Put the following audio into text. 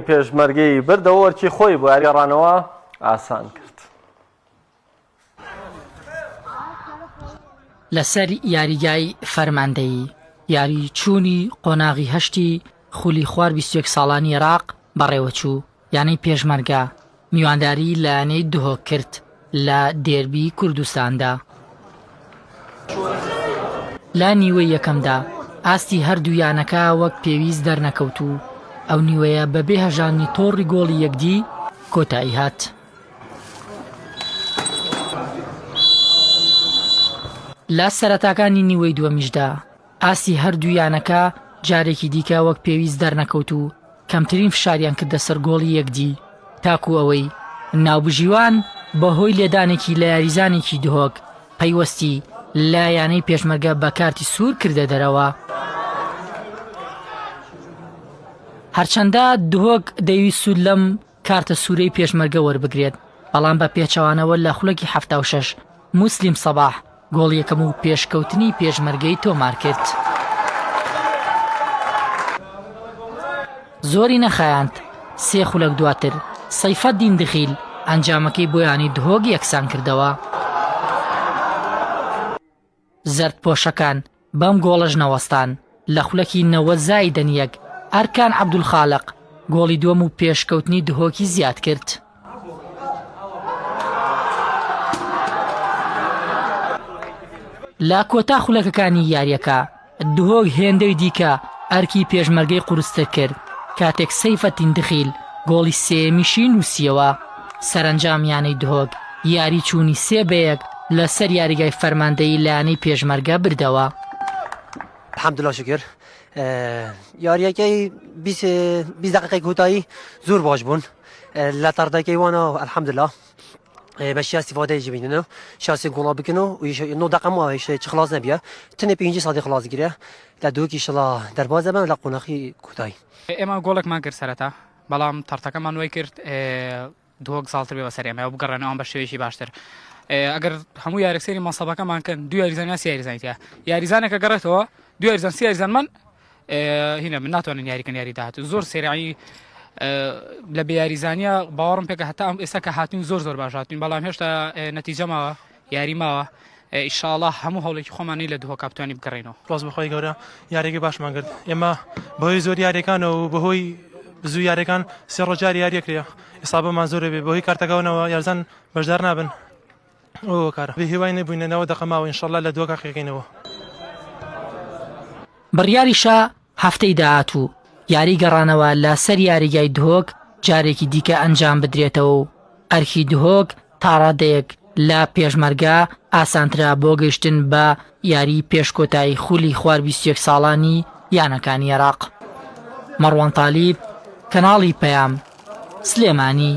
پێشمەرگەی بردەوە ئەرکی خۆی بۆ یاری گەڕانەوە ئاسان کرد. لەسەر یاریگای فەرماندەیی یاری چوونی قۆناغی هەشتی خولی خوار 21 ساڵانی عێراق بەڕێوەچوو، یانەی پێشمەرگە میوانداری لە یانەی دهۆک کرد لە دێربی کوردستاندا. لە نیوەی یەکەمدا ئاستی هەردوو یانەکە وەک پێویست دەرنەکەوت و ئەو نیوەیە بەبێ هەژاندنی تۆڕی گۆڵی یەکدی کۆتایی هات. لە سەرەتاکانی نیوەی دووەمیشدا ئاستی هەردوو یانەکە جارێکی دیکە وەک پێویست دەرنەکەوت و کەمترین فشاریان کردە سەر گۆڵی یەکدی تاکو ئەوەی ناوبژیوان بەهۆی لێدانێکی لە یاریزانێکی دهۆک پەیوەستی لە یانەی پێشمەرگە بە کارتی سوور کردە دەرەوە. هەرچەندە دهۆک دەیویست سوود لەم کارتە سوورەی پێشمەرگە وەربگرێت، بەڵام بە پێچەوانەوە لە خولەکی 76 موسلیم سەباح گۆڵی یەکەم و پێشکەوتنی پێشمەرگەی تۆمارکرد. زۆری نەخایاند سێ خولەک دواتر سەیفەدین دخیل ئەنجامەکەی بۆ یانەی دهۆک یەکسانکردەوە. زەردپۆشەکان بەم گۆڵەش نەوەستان، لە خولەکی 90 زایدەن یەک، ئەرکان عەبدولخالق گۆڵی دووەم و پێشکەوتنی دهۆکی زیادکرد. لە کۆتا خولەکەکانی یارییەکە، دهۆک هێندەی دیکە ئەرکی پێشمەرگەی قورستر کرد، کاتێک سەیفەدین دخیل گۆڵی سێیەمیشی نووسییەوە. سەرەنجام یانەی دهۆک یاری چوونی سێ بە یەک لەسەر یاریگای فەرماندەیی لە یانەی پێشمەرگە بردەوە. الحمدلله شکر یاریەکەی 20 دقیقەی کۆتایی زۆر باش بوون لە تەڕدەکەی وانە الحمدلله بە شیا استفادەی جی بینن شاسی گوڵا بکن و نۆ دقە ما چ خلاص نەبیە تنێ پێنجی سادی خلاص گرە لە دووکی شڵا دەربازە بن لە قۆناخی کۆتایی. ئێمە گۆڵێکمان کرد سەرەتا بەڵام تەڕتەکەمان وای کرد دهۆک زاڵتر بێ بەسەر ئێمە و بگەڕێنەوە بە شێوەیەکی باشتر ئەگەر هەموو یاریەک سەیری مەسەبەکەمان کەن دوو یاریزان یا سێ یاریزانی تیا یاریزانێکە گەڕێتەوە دوو یاریزان سێ یاریزانمان هینە من ناتوانن یاریکەن یاری داهاتوو زۆر سێرعی لە بێ یاریزانە باوەڕم پێکە هەتا ئەم ئێستا کە هاتوین زۆر زۆر باش هاتوین بەڵام هێشتا نەتیجە ماوە یاری ماوە ئیشاڵا هەموو هەوڵێکی خۆمانی لە دهۆکا بتوانین بگەڕێینەوە. سپاس بۆ خوای گەورە یاریەکەی باشمان کرد ئێمە بەهۆی زۆر یاریەکانەوە و بەهۆی زوو یاریەکان سێ ڕۆژ جاری یاریەکرێ ئیسابەمان زۆر بێ بەهۆی کارتەکەونەوە یارزان بەشدار نابن ئەو کارە بێ هیوای نەبووینە نەوە دەقە ماوە ئینشەڵا لە دووەکە قێکەینەوە. بڕیاریشە هەفتەی داهاتوو یاری گەڕانەوە لە سەر یاریگای دهۆک جارێکی دیکە ئەنجام بدرێتەوە و ئەرکی دهۆک تاڕادەیەک لە پێشمەرگە ئاسانترە بۆ گەیشتن بە یاری پێش کۆتایی خولی خوار 21 ساڵانی یانەکانی عێراق. مەڕوان تالیب، کەناڵی پەیام، سلێمانی.